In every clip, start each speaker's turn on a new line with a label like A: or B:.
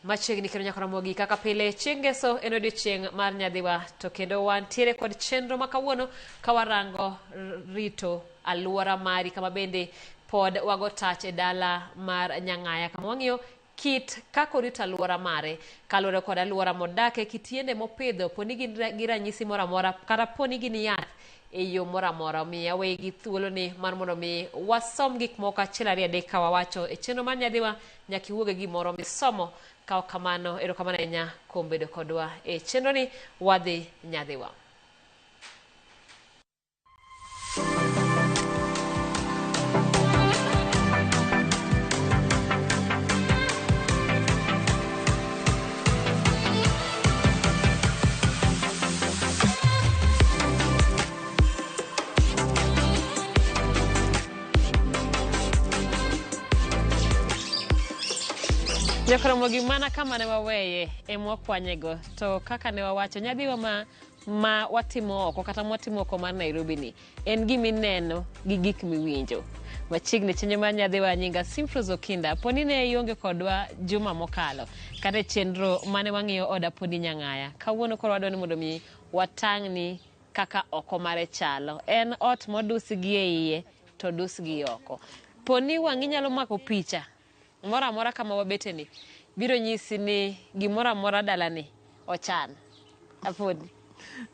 A: Machiegni kendo nyaka Ramogi kaka pile chieng' ngeso en odiochieng' mar nyadhiwa to kendo wantiere kod chenro ma kawuono ka warango rito alwora mari kama bende pod wago tach e dala mar Nyang'aya kama wang'iyo kit kaka orito alwora mare kaluwore kod alwora modake, kit yiende mopidho, poni gin gi ranyisi moro amora kata poni gin yath e yo moro amora. Omiyo aweyi gi thuoloni mar mondo mi wasom gik moko achiel ariyo adek ka wawacho e chenro mar nyadhiwa nyaka iwuog e gimoro misomo. Ka ok kamano, erokamano ahinya kuom bedo kodwa e chenroni. Wadhi nyadhiwa. Jokromogi mana kama ne waweye ema wakwanyego to kaka ne wawacho nyadhiwa ma ma watimo oko kata mwatimo oko mar Nairobi ni en gima ineno gi gik miwinjo. Machiegni chenro mar nyadhiwa nyinga Simfros Okinda poni ne ionge kodwa juma mokalo kata e chenro mane wang'iyo oda podi Nyang'aya. Kawuono koro wadwa ni mondo mi watang'ni kaka oko mare chalo. En ot modus gi e iye to odus gi oko. Poni wang'i nyalo mako picha moro amora kama wabete ni biro nyisi ni gimoro amora dalani ochan. Apodi.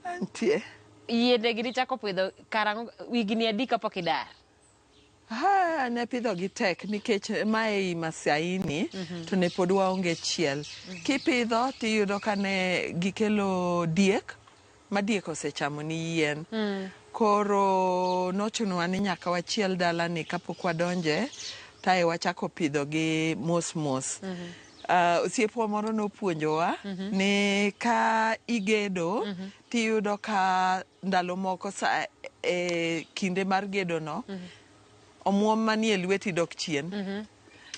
B: Antie.
A: Yiende gi nichako pidho karang'o higni adi kapok idar?
B: Ha, ne pidho gi tek nikech mae ei Masaini to ne pod waonge chiel. Kipidho tiyudo ka ne gikelo diek ma diek osechamo ni yien. Koro nochunowa ni nyaka wachiel dalani kapok wadonje tae wachako pidho gi mos mos. Osiepwa moro nopuonjowa ni ka igedo tiyudo ka ndalo moko sa e kinde mar gedo no omuom manie lweti dok chien.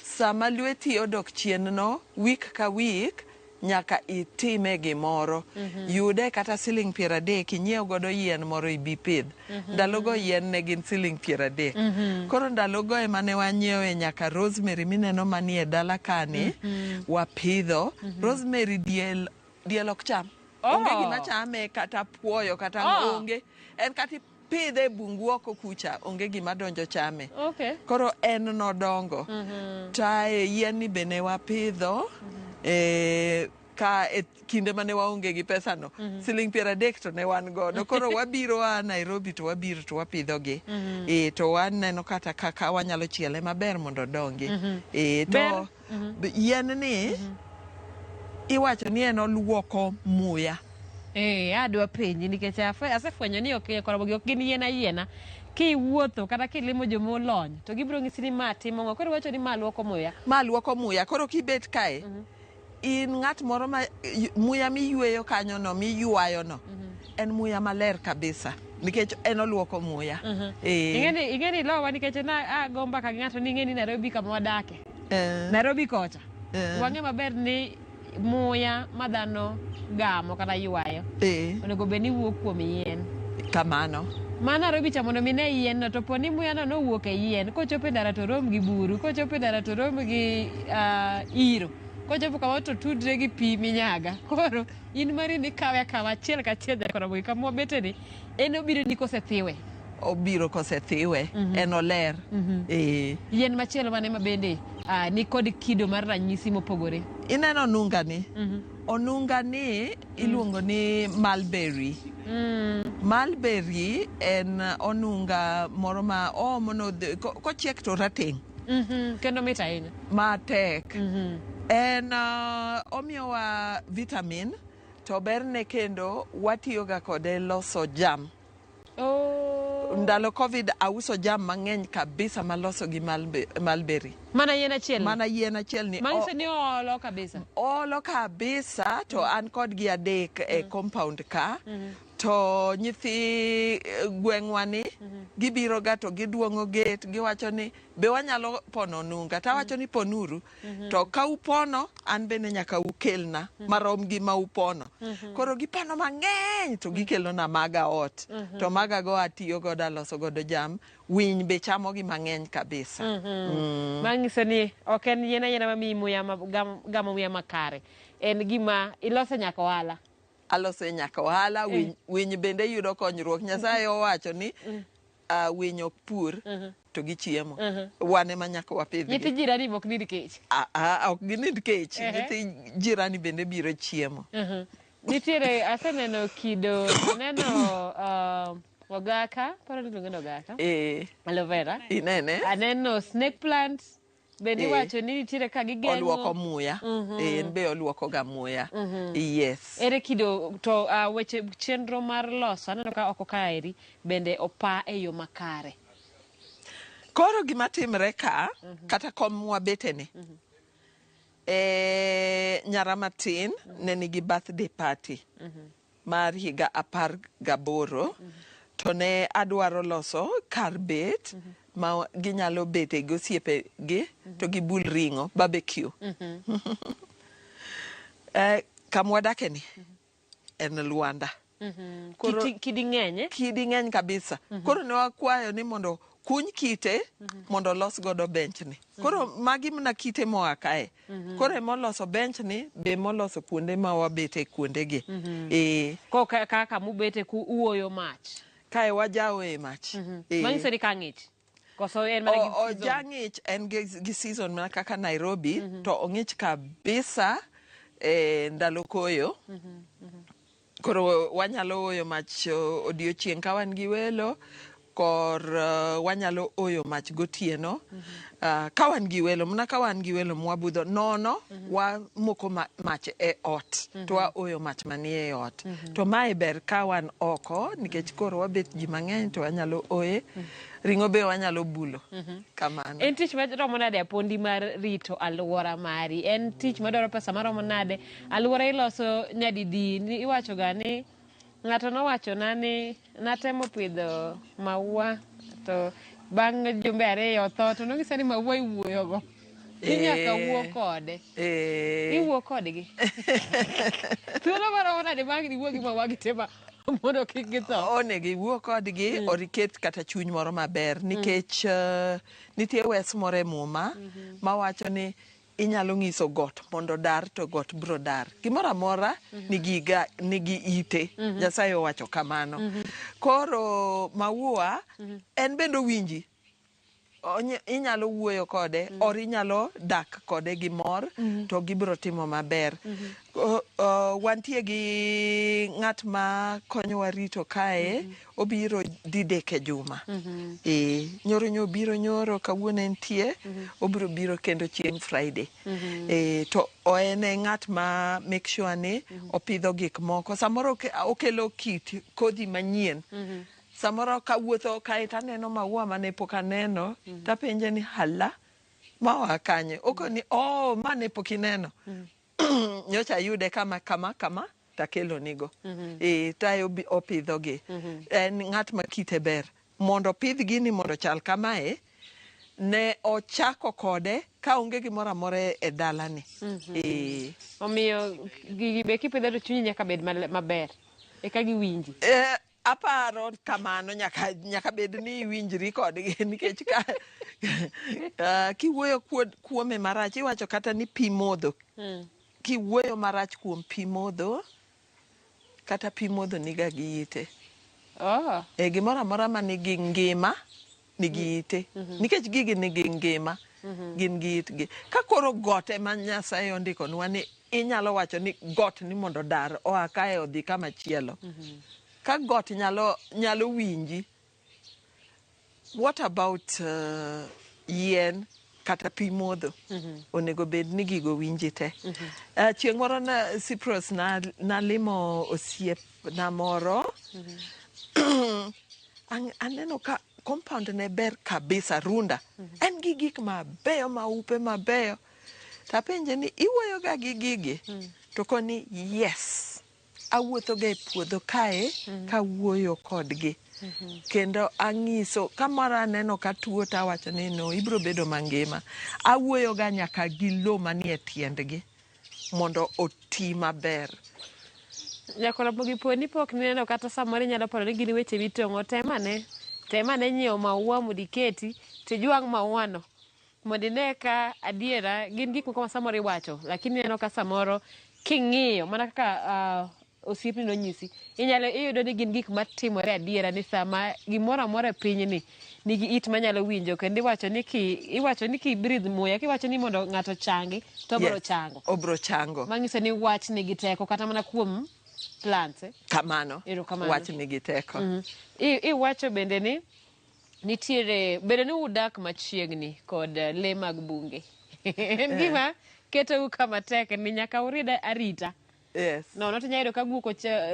B: Sama lweti odok chien no week ka week nyaka itime gimoro. Yude kata siling 30 inyiew godo yien moro ibi pidh. Ndalogo yien ne gin siling 30. Koro ndalogo ema ne wanyiewe nyaka rosemary mineno manie dala kani wapidho. Rosemary diel diel ok cham. Onge gima chame kata puoyo kata onge. En kata ipidhe e bungu oko kucha onge gima donjo chame. Koro en nodongo. Tae yien ni be ne wapidho ka e kinde mane waonge gi pesa no. Siling 30 to ne wan godo. Koro wabiro a Nairobi to wabiro to wapidho gi. To waneno kata kaka wanyalo chiele maber mondo odongi. To yien ni iwacho ni en oluoko muya.
A: Adwa penji nikech asefwenyo ni ok koromogi ok gin yien ayiena. Kiwuotho kata kilimo joma olony to gibiro nyisi ni ma timo ang'o. Koro iwacho ni ma luoko muya.
B: Ma luoko muya. Koro kibet kae in ng'at moro ma muya miyueyo kanyo no miywayo no en muya maler kabisa nikech en oluoko muya.
A: Ing'eni ilowa nikech na ago mbaka gi ng'ato ni ing'eni Nairobi kama wadake. Nairobi kocha. Wang'e maber ni muya ma dhano gamo kata ywayo onego bed ni wuok kuom yien.
B: Kamano.
A: Ma Nairobi cha mondo mi ne yien no to po ni muya no nowuok e yien kochopo e ndara to rom gi buru kochopo e ndara to rom gi iro kochopo kama to tudre gi pi minyaga. Koro in mari ni kawe akawa achiel kachiel nyaka Ramogi kama wabete ni en obiro ni kosethiwe.
B: Obiro kosethiwe en oler.
A: Yien machielo mane ma bende ni kod kido mar ranyisi mopogore?
B: Ineno onunga ni? Onunga ni iluongo ni mulberry. Mulberry en onunga moro ma oomo no kochiek to rateng'.
A: Kendo mit ahinya.
B: Matek. En omiyowa vitamin to berne kendo watiyoga kode loso jam. Ndalo Covid auso jam mang'eny kabisa maloso gi mulberry.
A: Mana yien achiel ni?
B: Mana yien achiel ni.
A: Manyiso ni oolo kabisa.
B: Oolo kabisa to an kodgi adek e compound ka. To nyithi gweng'wa ni gibiro ga to giduong'o gate giwacho ni be wanyalo pono onunga to awacho ni ponuru to ka upono an bende nyaka ukelna marom gi ma upono. Koro gipono mang'eny to gikelona maga ot to maga go atiyo godo aloso godo jam winy be chamogi mang'eny kabisa.
A: Manyiso ni ok en yien ayiena mamiyi muya gamo muya makare. En gima ilose nyaka ohala.
B: Alose nyaka ohala winy, winy bende yudo konyruok. Nyasaye owacho ni winy ok pur to gichiemo. Wan ema nyaka wapidhgi.
A: Nyithi jirani be ok nind kech.
B: Ok ginind kech. Nyithi jirani bende biro chiemo.
A: Nitiere aseneno kido aneno ogaka, paro ni iluonge ni ogaka. Aloe vera.
B: Inene?
A: Aneno snake plant. Bende iwacho ni nitiere ka gigeng'o.
B: Oluoko muya. En be oluoko ga muya. Yes.
A: Ere kido to weche chenro mar loso aneno ka oko kaeri bende opa e yo makare.
B: Koro gima timre ka kata kom mwabete ni. Nyara matin ne nigi birthday party mar higa 18 to ne adwaro loso kar bet ma ginyalo bete gi osiepegi to gibul ring'o barbecue. Kama wadake ni en Luanda.
A: Koro Kidi ng'eny eh?
B: Kidi ng'eny kabisa. Koro ne wakwayo ni mondo kuny kite mondo olos godo bench ni. Koro magi mana kite moa kae. Koro emoloso bench ni be emoloso kuonde ma wabete kuondegi.
A: Ko kaka mubete ku uoyo mach.
B: Kae wajaoe mach.
A: Manyiso ni ka ng'ich. Koso en mana gi season.
B: Oja ng'ich en gi season mana kaka Nairobi to ong'ich kabisa ndalo koyo. Koro wanyalo oyo mach odiochieng' ka wan gi welo kor wanyalo oyo mach gotieno ka wan gi welo mana ka wan gi welo mwabudho nono wamoko mach e ot to waoyo mach manie e ot. To mae ber ka wan oko nikech koro wabet ji mang'eny to wanyalo oye. Ring'o be wanyalo bulo. Kamano.
A: En tich maromo nade Apondi mar rito alwora mari? En tich madwaro pesa maromo nade? Alwora iloso nyadidi? Iwacho ga ni ng'ato nowachona ni natemo pidho maua to bang' jumbe 2 otho to nonyisa ni maua iwuoyogo. Ni nyaka wuo kode. Iwuo kodgi. Thuolo maromo nade bang' iwuo gi maua gi te ma mondo kik githo?
B: Onego iwuo kodgi or iket kata chuny moro maber nikech nitie wes moro e Muma mawacho ni inyalo ng'iso got mondo dar to got biro dar. Gimoro amora nigi ite. Nyasaye owacho kamano. Koro maua en bende owinji. Inyalo wuoyo kode or inyalo dak kode gi mor to gibiro timo maber. Wantie gi ng'at ma konyowa rito kae obiro didek e juma. Nyoro nyo obiro nyoro kawuono entie obiro biro kendo chieng' Friday. To en e ng'at ma make sure ni opidho gik moko. Samoro okelo kit kodhi manyien. Samoro kawuotho kae taneno maua mane pok aneno tapenje ni hala ma oa kanye? Okoni oh ma ne pok ineno. Nyocha ayude kama kama kama takelonigo. Tae opidhogi. En ng'at ma kite ber. Mondo opidh gini mondo ochal kamae, ne ochako kode ka onge gimoro amora e dalani.
A: Omiyo gigi be kipidho to chunyi nyaka bed maber eka giwinji.
B: Aparo kamano nyaka bed ni iwinjri kodgi nikech ka kiwuoyo kuome marach iwacho kata ni pi modho. Kiwuoyo marach kuom pi modho kata pi modho niga gi ite. Gimoro amora ma nigi ngima nigi ite. Nikech gigi nigi ngima gin gi itgi. Ka koro got ema Nyasaye ondikonwa ni inyalo wacho ni got ni mondo dar oa kae odhi kama chielo. Ka got nyalo winji, what about yien kata pi modho? Onego bed ni gigo winji te. Chieng' moro na Cyprus nalimo osiepna moro. Aneno ka compound ne ber kabisa Runda. En gi gik mabeyo maupe mabeyo. Tapenje ni iwuoyo ga gi gigi? To koni yes. Awuotho ga e puodho kae kawuoyo kodgi kendo ang'iso kamoro aneno ka tuo tawacho ni no ibiro bedo mangima. Awuoyo ga nyaka gi lo manie tiendgi mondo oti maber.
A: Nyakoromogi po ni pok nineno kata samoro inyalo paro ni gin weche mitong'o temane temane nyiewo maua mondo iketi tijwang' maua no mondo ine ka adiera gin gik moko ma samoro iwacho lakini ineno ka samoro king'iyo mana kaka osiepni nonyisi inyalo iyudo ni gin gik matimore adiera ni sama gimoro amora e pinyni nigi it manyalo winjo kendo iwacho ni ki iwacho ni ki breathe muya kiwacho ni mondo ng'ato changi to obiro chango
B: Obiro chango.
A: Manyiso ni wach nigi teko kata mana kuom plants eh?
B: Kamano.
A: Erokamano.
B: Wach nigi teko.
A: Iwacho bende ni nitiere bedo ni udak machiegni kod lee mag bunge en gima ketou kama tek ni nyaka urid arita. Nono to inyalo yudo ka guok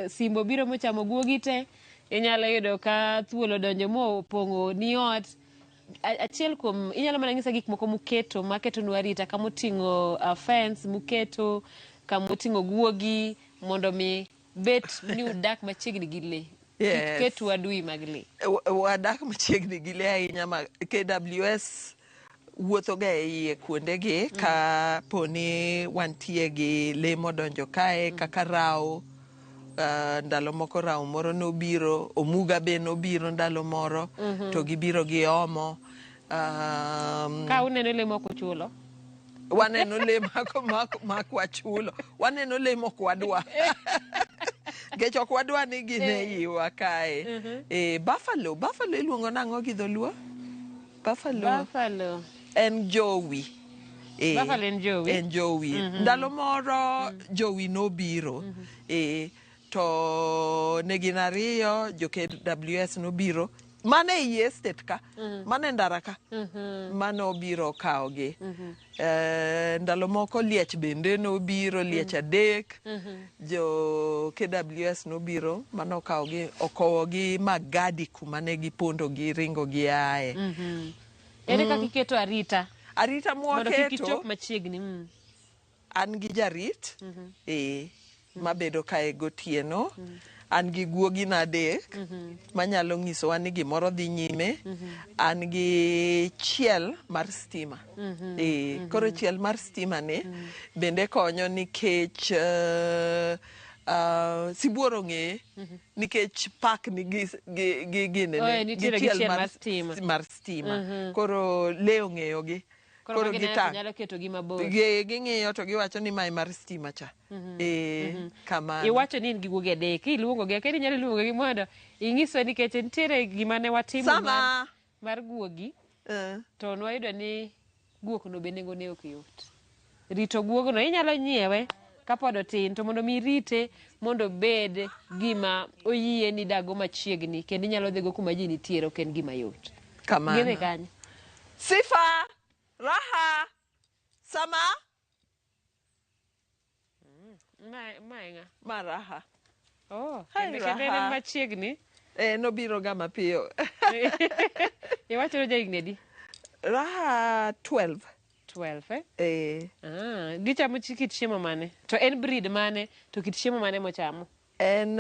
A: simba obiro mochamo guogi te inyalo yudo ka thuol odonjo mopong'o ni ot. Achiel kuom inyalo mana nyisa gik moko muketo maketonu arita kamoting'o fence muketo kamoting'o guogi mondo mi bet ni udak machiegni gi lee. Kik ketu adui mag lee.
B: Wadak machiegni gi lee ahinya ma KWS wuotho ga e iye kuondegi ka poni wantie gi lee modonjo kae kaka rao. Ndalo moko rao moro nobiro, omuga be nobiro ndalo moro to gibiro giomo.
A: Ka uneno lee mok uchulo.
B: Waneno lee mak wachulo. Waneno lee mok wadwa. Nikech ok wadwa ni gin e iwa kae. Buffalo, buffalo iluongo nang'o gi dholuo? Buffalo.
A: Buffalo.
B: En jowi.
A: Buffalo en jowi.
B: En jowi. Ndalo moro jowi nobiro. To ne gin ariyo, jo KWS nobiro. Mane ei estate ka, mane ndara ka, mane obiro kawogi. Ndalo moko liech bende nobiro, liech adek, jo KWS nobiro manokawogi, okowogi Magadi kuma ne gipondo giringo giaye.
A: Ere kaka iketo arita
B: Arita
A: mondo kik
B: mwaketo
A: ichop machiegni?
B: An gi jarit mabedo kae gotieno. An gi guogina adek manyalo nyisowa ni gimoro dhi nyime. An gi chiel mar stima. Koro chiel mar stima ni bende konyo nikech sibuor ong'eye nikech park nigi gi ginene,
A: Oh, nitiere gi chiel mar stima.
B: Mar stima. Koro lee ong'eyogi.
A: Koro magi
B: gitang'.
A: nyalo ketogi mabor.
B: Ging'iyo to giwacho ni mae mar stima cha. Kamano.
A: Iwacho ni in gi guogi adek, iluongogi, akia ni inyalo luongogi mondo ing'iswa nikech nitiere gima ne watimo
B: Sama.
A: mar guogi to nwayudo ni guok no be nengone ok yot. Rito guogno inyalo nyiewe kapod otin to mondo mi irite mondo obed gima oyieni dago machiegni kendo inyalo dhigo kuma ji nitiere ok en gima yot.
B: Kamano.
A: Gidhi kanye?
B: Sifa, Raha, Sama.
A: Ma e ng'a?
B: Ma Raha.
A: Oh,
B: Hi,
A: kendo en
B: Raha.
A: machiegni.
B: Nobiro ga mapiyo.
A: Iwacho ni jahigni adi?
B: Raha 12.
A: 12 eh?
B: Eh.
A: Ah, gichamo kit chiemo mane? To en breed mane? To kit chiemo mane mochamo?
B: En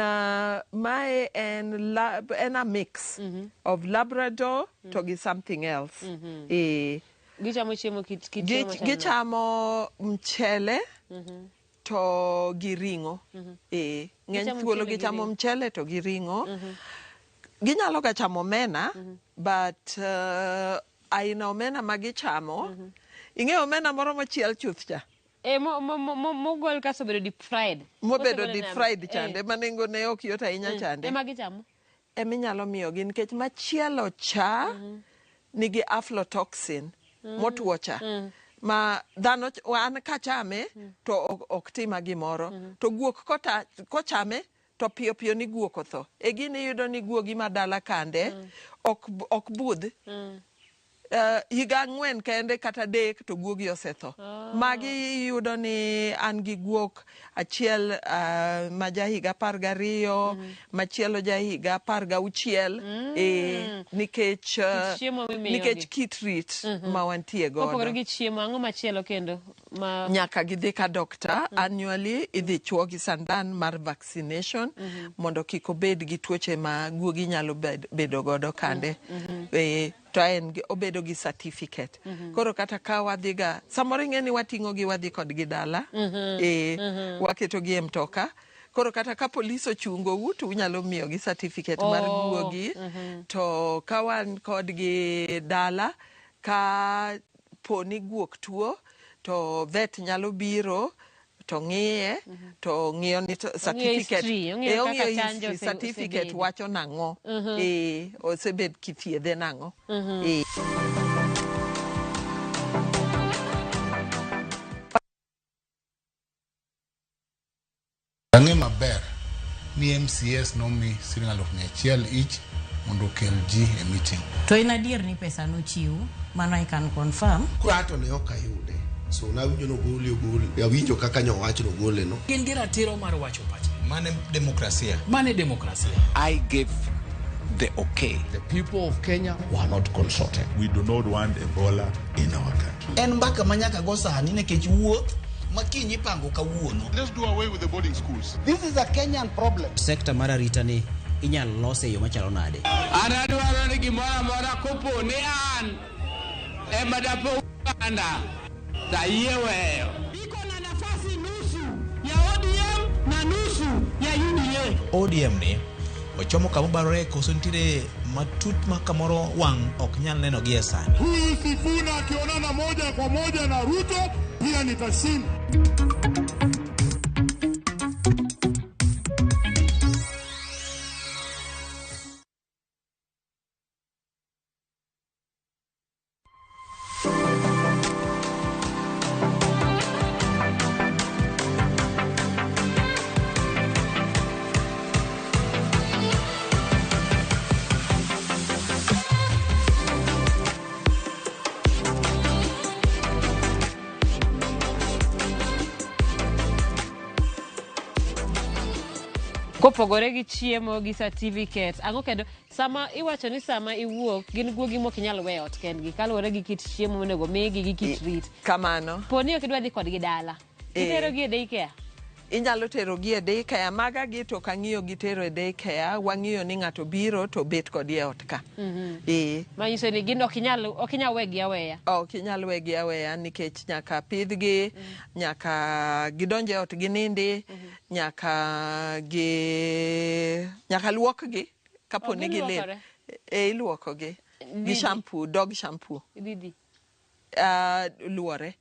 B: mae en a mix of Labrador to gi something else.
A: Gichamo chiemo kit chiemo machalo nade?
B: Gichamo mchele to gi ring'o. Ng'eny
A: Gichamo
B: thuolo
A: mchele gi
B: gichamo
A: ring'o.
B: mchele to gi ring'o. Ginyalo ga chamo omena, but aina omena ma gichamo, ing'eyo omena moro mochiel chuth cha?
A: Mogol kasto obedo deep fried.
B: Mobedo
A: Mosegol e
B: deep
A: nam.
B: fried chande, ma nengone ok yot ahinya chande.
A: Ema gichamo.
B: Eminyalo miyogi nikech machielo cha nigi aflatoxin motuo cha ma dhano an kachame to ok tima gimoro to guok kochame to piyo piyo ni guok otho e gini iyudo ni guogi ma dala kande ok budh higa 4 kende kata 3 to guogi osetho. Magi iyudo ni an gi guok achiel ma ja higa 12, machielo ja higa 16, nikech
A: Kit chiemo mimiyogi.
B: nikech kit rit ma wantie godo.
A: Kopogore gi chiemo, ang'o machielo kendo ma
B: Nyaka gidhi ka doctor annually, idhi chuogi sandan mar vaccination mondo kik obed gi tuoche ma guogi nyalo bedo godo kande. To en obedo gi certificate. Koro kata ka wadhiga, samoro ing'e ni wating'o gi wadhi kodgi dala, waketogi e mtoka. Koro kata ka polis ochungou to unyalo miyogi certificate mar guogi. To ka wan kodgi dala, ka po ni guok tuo, to vet nyalo biro to ng'iye, to ng'iyo ni to certificate,
A: history, ong'iyo kaka
B: ong'iyo
A: chanjo
B: history, certificate
A: osebedo.
B: wacho nang'o, osebed kithiedhe nang'o.
C: Ang'e maber ni MCAs nomi siling 100,000 each mondo okel ji e meeting.
D: To en adier ni pesa nochiw, mano I can confirm.
E: Koro ato ne ok ayude. So nawinjo nogole ogole, awinjo kaka nyowacho nogole no.
F: Gin gi ratiro mar wacho pachgi.
G: Mane demokrasia.
F: Mane demokrasia.
H: I gave the okay.
I: The people of Kenya were not consulted.
C: We do not want Ebola in our country.
G: En mbaka ma nyaka go sani nikech wuoth ma kiny ipango kawuono.
J: Let's do away with the boarding schools.
G: This is a Kenyan problem.
K: Sekta mar arita ni inyalo lose e yo machalo nade?
L: An adwaro ni gimoro amora kopo ni an ema dapo Uganda to ayie weyo.
M: Iko na nafasi nusu ya ODM na nusu ya UDA.
G: ODM ni ochomo kama obarore koso nitiere matut ma kamoro wang' ok nyal neno gi e sani.
J: Huyu Sifuna akionana moja kwa moja na Ruto pia nitashinda.
A: Kopogore gi chiemo gi certificate, ang'o kendo sama iwacho ni sama iwuok gin guogi mok inyal weyo ot kendgi kaluwore gi kit chiemo monego migi gi kit rit.
B: Kamano.
A: Po ni ok idwa dhi kodgi dala, iterogi e daycare?
B: Inyalo terogi e daycare. Maga gi to ok ang'iyo gi tero e daycare, wang'iyo ni ng'ato biro to bet kodi e ot ka.
A: Manyiso ni gin ok inyal wegi aweya.
B: Ok inyal wegi aweya nikech nyaka pidhgi, nyaka gidonj e ot ginindi, nyaka luokgi kapo ni gilil.
A: Giluokore?
B: Iluokogi gi shampoo, dog shampoo.
A: Didi?
B: Luore.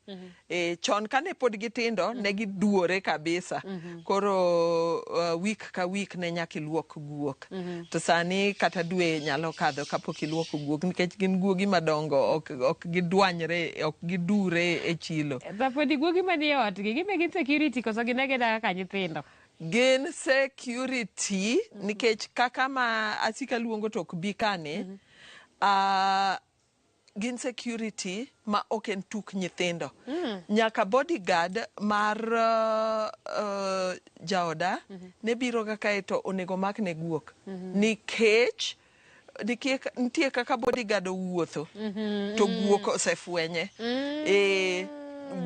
B: Chon kane pod gitindo ne giduore kabisa. Koro week ka week ne nyaka iluok guok. To sani kata dwe nyalo kadho kapok iluoko guok nikech gin guogi madongo, ok gidwanyre, ok gidure e chilo.
A: Sapodi guogi manie ot gi, gin be gin security koso gin agina kaka nyithindo?
B: Gin security nikech kaka ma asika luongo to ok bi kani, gin security ma ok en tuk nyithindo. Nyaka bodyguard mar jaoda ne biro ga kae to onego makne guok. Nikech nitie kaka bodyguard owuotho to guok osefwenye.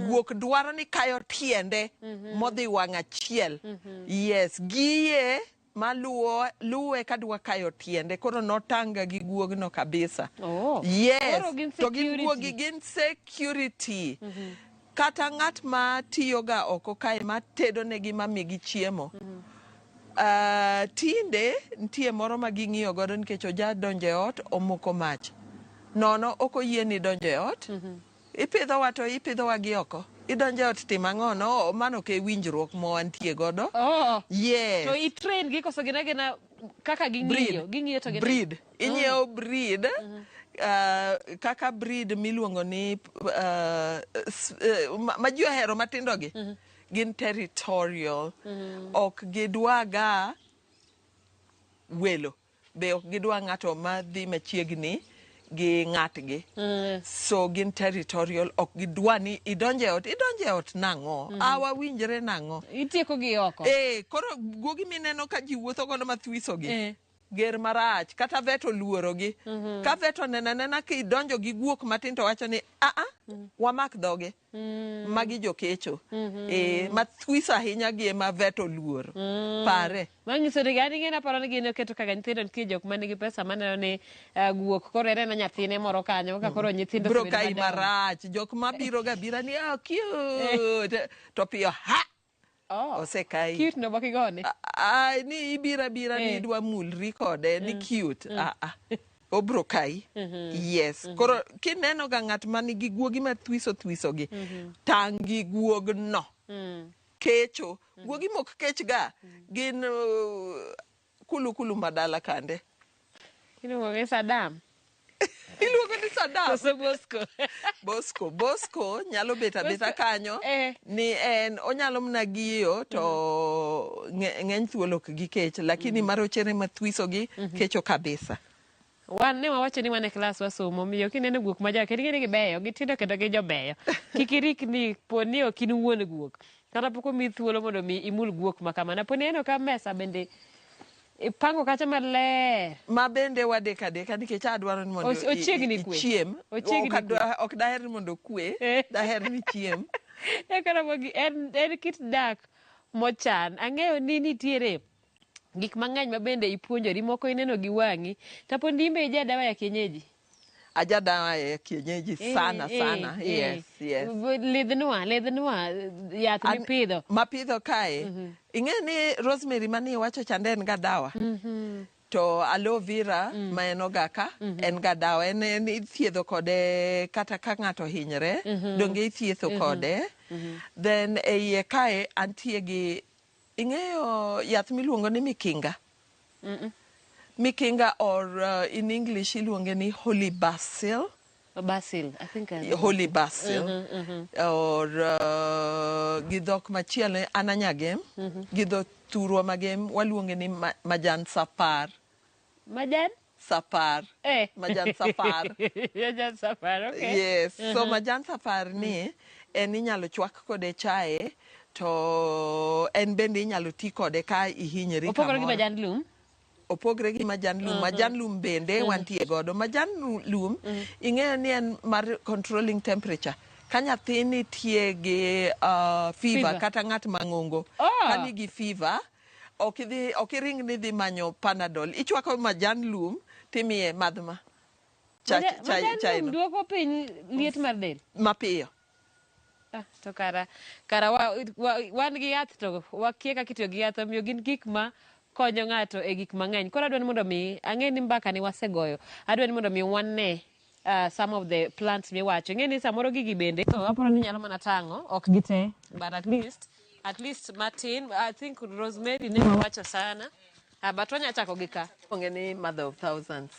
B: Guok dwaro ni kayo tiende modhi wang' achiel. Yes, giye maluwo luwe kadwa kayo tiende koro notanga gi guogno kabisa. Yes,
A: Koro gin
B: to gin
A: security.
B: guogi gin security. Kata ng'at ma tiyoga oko kae ma tedo negi ma migi chiemo. Tinde nitie moro ma ging'iyo godo nikech oja donjo e ot omoko mach. Nono ok oyieni donjo e ot. Ipidhowa to ipidhowa gi oko. Idonjo e ot timo ang'o? No, mano ok e winjruok ma wantie godo. Yes.
A: To i train gi koso gin agina kaka ging'iyo, ging'iyo to gin
B: Breed. Inyiewo breed. Kaka breed miluongo ni ma ji ohero matindo gi. Gin territorial. Ok gidwaga welo. Be ok gidwa ng'ato ma dhi machiegni gi ng'atgi. So gin territorial, ok gidwa ni idonje e ot. Idonje e ot nang'o? Awa winjre nang'o?
A: Itieko gi oko.
B: Eh, koro guogi mineno ka ji wuotho godo mathwiso gi. Ger marach, kata vet oluorogi. Ka vet oneno anena ka idonjo gi guok matin to wacho ni aa, wamak dhoge. Magi jokecho. Eh, mathwiso ahinya gi ema vet oluoro. Pare.
A: Manyiso ni an ing'e naparo ni gin oketo kaka nyithindo nitie jok man gi pesa maneno ni guok koro en ena nyathine moro kanyo ka koro nyithindo
B: Bro
A: osebedo
B: kai
A: madongo.
B: Marach. Jok mabiro ga bira ni ah, cute. To piyo ha!
A: Oh.
B: Osekai.
A: Cute no bokigone.
B: Ai, ni ibira bira ni idwa mulri kode ni cute. Ah, ah. Obro kai. Yes. Koro kineno ga ng'at ma nigi guogi mathwiso thwiso gi, tang' gi guogno. Kecho. Guogi mok kech ga. Gin kulu kulu madala kande.
A: Iluongo gi Saddam.
B: Iluongo ni Saddam.
A: Koso Bosco.
B: Bosco. Bosco nyalo bet abeta
A: Bosco,
B: kanyo ni en onyalo mana giyo to ng'eny thuolo ok gikech lakini marochere mathwiso gi kecho kabisa.
A: Wan ne wawacho ni wan e klas wasomo, omiyo kineno guok ma jo kendo ing'e ni gibeyo, gitindo kendo gijobeyo. Kik irikni po ni ok in wuon guok. Kata pok omiyi thuolo mondo mi imul guok ma kamano. Po ni ineno ka mesa bende ipango kacha maler.
B: Ma bende wadek adeka nikech adwaro ni mondo
A: Ochiegni kwe.
B: ichiem.
A: Ochiegni
B: Ok ok daher ni mondo okwe, daher ni ichiem.
A: Eka Ramogi, en kit dak mochan. Ang'eyo ni nitiere gik mang'eny ma bende ipuonjori, moko ineno gi wang'i. Kapo ni in be ija dawa ya kienyeji?
B: Aja dawa ya kienyeji sana sana. Yes.
A: Lidhnwa, lidhnwa yath mipidho.
B: Mapidho kae. Ing'e ni rosemary mane iwacho chande en ga dawa. To aloe vera ma en ogaka en ga dawa. En ithiedho kode kata ka ng'ato hinyre, donge ithietho kode. Then e iye kae antie gi ing'eyo yath miluongo ni mikinga. Mikinga or in English iluonge ni holy basil.
A: Basil, I think I know.
B: Holy basil. Or gi dhok machielo an anyagem, gi dho thurwa magem waluonge ni majan sapar.
A: Majan?
B: Sapar. Majan sapar.
A: Majan sapar, okay.
B: Yes. So majan sapar ni en inyalo chwak kode chae to en bende inyalo ti kode ka ihinyori
A: Opogore gi
B: kamoro.
A: majan lum?
B: Opogre gi majan lum. Majan lum bende wantie godo. Majan lum ing'eyo ni en mar controlling temperature. Ka nyathi nitie gi fever,
A: Fever.
B: kata ng'at mang'ongo ka nigi fever ok idhi ok iring ni dhi manyo Panadol, ichwako majan lum timiye madh ma chai
A: Majan
B: chai
A: lum
B: no
A: duoko piny liet mar del?
B: Mapiyo.
A: Ah, to kara wan gi yath to wakia kaka itiyo gi yath, omiyo gin gik ma konyo ng'ato e gik mang'eny. Koro adwa ni mondo mi ang'e ni mbaka ni wasegoyo. Adwa ni mondo mi wane some of the plants miwacho. Ing'e ni samoro gigi bende so aparo ni nyalo mana tang'o, ok gite, but at least matin. I think rosemary ne wawacho sana. But wanya chako gi ka.
B: Iluonge ni mother of thousands.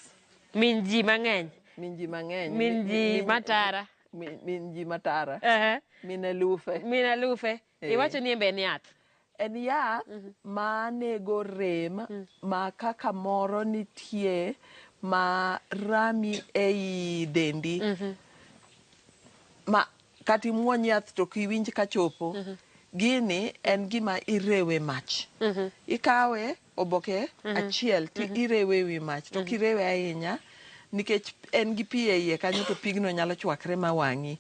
A: Min ji mang'eny.
B: Min ji mang'eny.
A: Min ji matara.
B: Min ji matara. Min elufe.
A: Min alufe. Iwacho ni en be en yath.
B: En yath ma nego rem ma kaka moro nitie ma rami ei dendi ma kata imuony yath to ok iwinj ka chopo. Gini en gima irewe mach. Ikawe oboke achiel to irewe ewi mach to ok irewe ahinya nikech en gi pi e iye kanyo to pigno nyalo chwakre ma wang'i.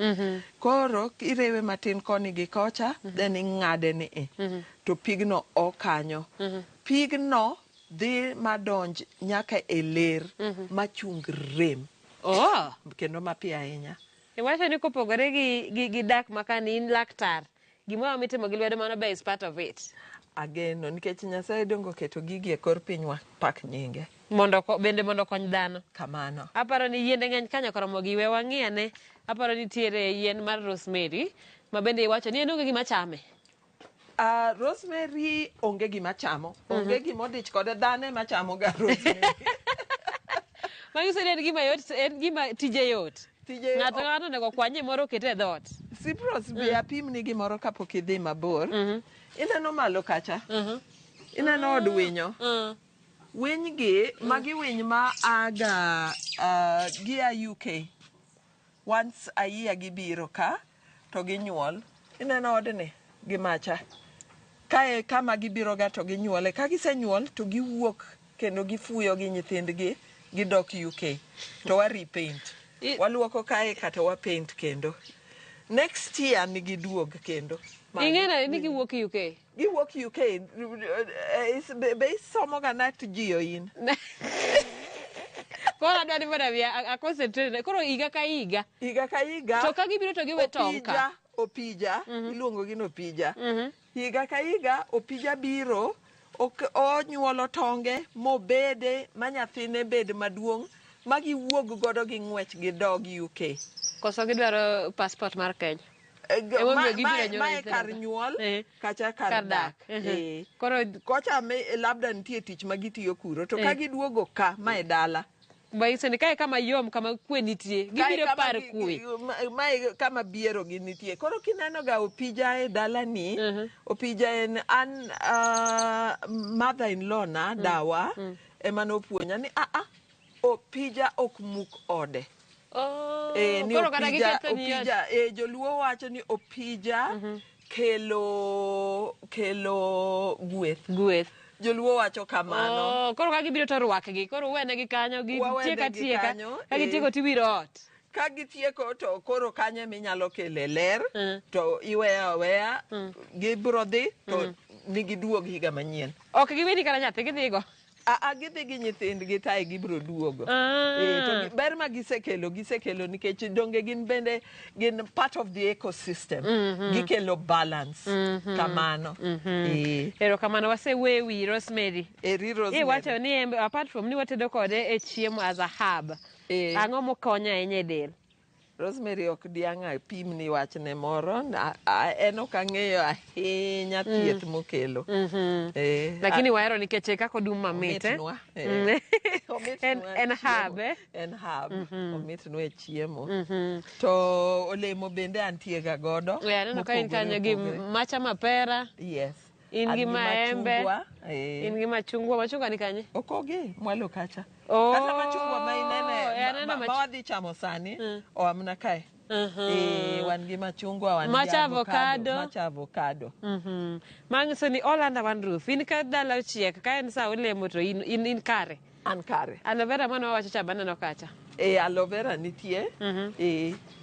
B: Koro irewe matin koni gi kocha then ing'ade ni i to pigno o kanyo. Pigno dhi madonj nyaka e ler machung rem. Kendo mapiyo ahinya.
A: Iwacho ni kopogore gi dak makani in laktar, gimoro mitimo gi lwedo mano be is part of it.
B: Ageno nikech Nyasaye dongo oketo gigi e kor pinywa pak nyinge.
A: Mondo bende mondo okony dhano.
B: Kamano.
A: Aparo ni yiende ng'eny kanyo koromo gi we wang'i ane. Aparo nitiere yien mar rosemary ma bende iwacho ni en onge gima chame.
B: Rosemary onge gima chamo. Onge gima odich kode, dhano ema chamo ga rosemary.
A: Manyiso ni en gima yot, en gima tije yot.
B: Tije
A: Ng'ato ka ng'ato onego okwanye moro okete e dhoot.
B: Sipros be apimni gimoro kapok idhi mabor. Ineno malo kacha. Ineno od winyo. Winy gi, magi winy ma aga gia UK. Once a year gibiro ka to ginyuol. Ineno odni gi macha. Kae kama gibiroga to ginyuole. Ka gisenyuol to giwuok kendo gifuyo gi nyithindgi gidok UK. To wa repaint. Waluoko kae kata wa paint kendo. Next year ni giduog kendo.
A: Ing'e nade ni giwuok UK?
B: Giwuok UK. Be isomo ga Nat Geo in?
A: Koro adwa ni mondo mi a concentrate. Koro higa ka higa.
B: Higa ka higa.
A: To ka gibiro to giwe tong' ka.
B: Opija, iluongo gi ni opija. Higa ka higa opija biro onyuolo tonge mobede ma nyathine bed maduong' ma giwuog godo gi ng'wech gidog UK.
A: Koso gidwaro passport mar Kenya.
B: Mae kar nyuol kacha kar dak.
A: Koro
B: kocha labda nitie tich ma gitiyo kuro to ka giduogo ka mae dala.
A: Manyiso ni kae kama yom kama kwe nitie gibiro par kwe.
B: Mae kama biero gi nitie. Koro kineno ga opija e dalani, opija en an mother in law na dawa ema nopuonja ni a opija ok muk ode. Ni opija, opija joluo wacho ni opija kelo gweth.
A: Gweth.
B: Joluo wacho kamano.
A: Koro ka gibiro to rwakgi. Koro uwenegi kanyo gitieka tieka. Ka gitieko tibiro ot.
B: Ka gitieko to koro kanyo eminyalo kele ler to iweyo aweya gibiro dhi to nigiduog higa manyien.
A: Ok giweni kata nyathi gidhigo.
B: Gidhi gi nyithindgi tae gibiro duogo. To ber ma gisekelo nikech donge gin bende gin part of the ecosystem. Gikelo balance. Kamano.
A: Erokamano wasewewi wi Rosemary.
B: Eri Rosemary.
A: Iwacho ni apart from ni watedo kode e chiemo as a herb. Ang'o mokonyo ahinya e del?
B: Rosemary ok diang' apim ni wachne moro, en ok ang'eyo ahinya thieth mokelo.
A: Lakini wahero nikech kaka odum mamit. En herb.
B: En herb, omitnwa e chiemo. To olemo bende antie ga godo.
A: Aneno ka in kanyo gi macha mapera.
B: Yes.
A: In gi maembe. In gi machungwa. Machungwa ni kanye?
B: Okogi mwalo kacha. Kata machungwa ma inene ma wadhi chamo sani oa mana kae. Wan gi machungwa, wan gi avocado. Macha avocado.
A: Manyiso ni all under one roof. In ka dala ochiek, ka en sa olemo to in kare.
B: An kare.
A: Aloe vera mano wawacho cha baneno kacha.
B: Aloe vera nitie.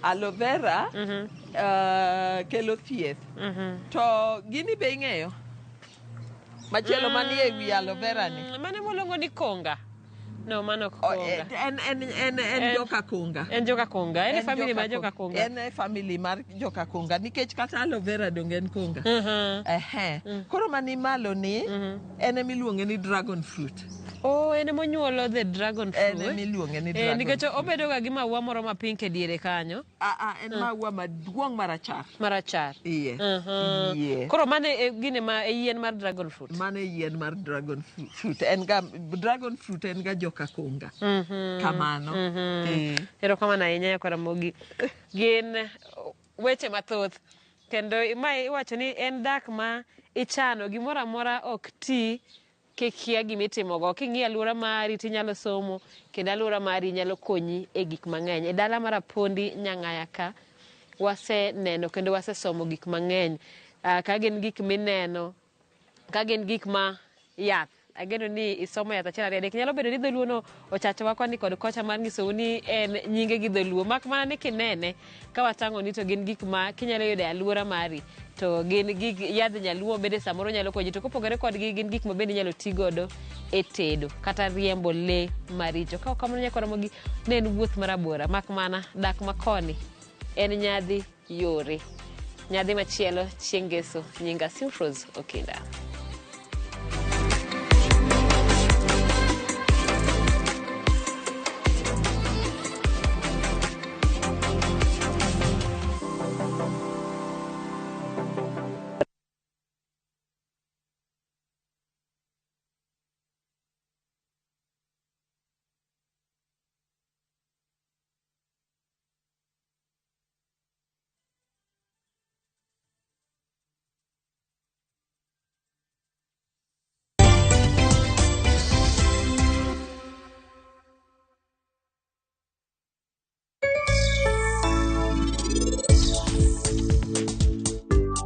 B: Aloe vera kelo thieth. To gini be ing'eyo? Machielo manie wi aloe vera ni.
A: Mano moluongo ni konga. No, mano ok konga.
B: En joka konga.
A: En joka konga. En e family mar joka konga.
B: En e family mar joka konga. Nikech kata aloe vera donge en konga. Koro mani malo ni, en emiluonge ni dragon fruit.
A: En emonyuolo the dragon fruit.
B: En emiluonge ni dragon fruit.
A: Nikech obedo ga gi maua moro ma pink e diere kanyo.
B: En maua maduong' marachar.
A: Marachar.
B: Iye.
A: Koro mano e gine ma e yien mar dragon fruit.
B: Mano e yien mar dragon fruit. En ga dragon fruit en ga joka konga. Kamano.
A: Erokamano ahinya nyakwar Ramogi. Gin weche mathoth. Kendo mae iwacho ni en dak ma ichano gimoro amora ok ti kikia gimitimogo. King'iyo alwora mari tinyalo somo kendo alwora mari nyalo konyi e gik mang'eny. E dala mar Apondi Nyang'aya ka waseneno kendo wasesomo gik mang'eny. Ka gin gik mineno, ka gin gik ma yath. Ageno ni isomo yath achiel ariyo adek. Nyalo bedo ni dholuo no ochachowa koni kod kocha mar nyisou ni en nyinge gi dholuo. Mak mana ni kinene ka watang'o ni to gin gik ma kinyalo yudo e alwora mari to gin gik yadh nyaluo bende samoro nyalo konyi. To kopogore kodgi gin gik ma bende inyalo ti godo e tedo kata riembo le maricho. Ka ok kamano nyakwar Ramogi ne en wuoth marabora. Mak mana dak makoni en nyadhi yore. Nyadhi machielo chieng' ngeso. Nyinga Simfrose Okinda.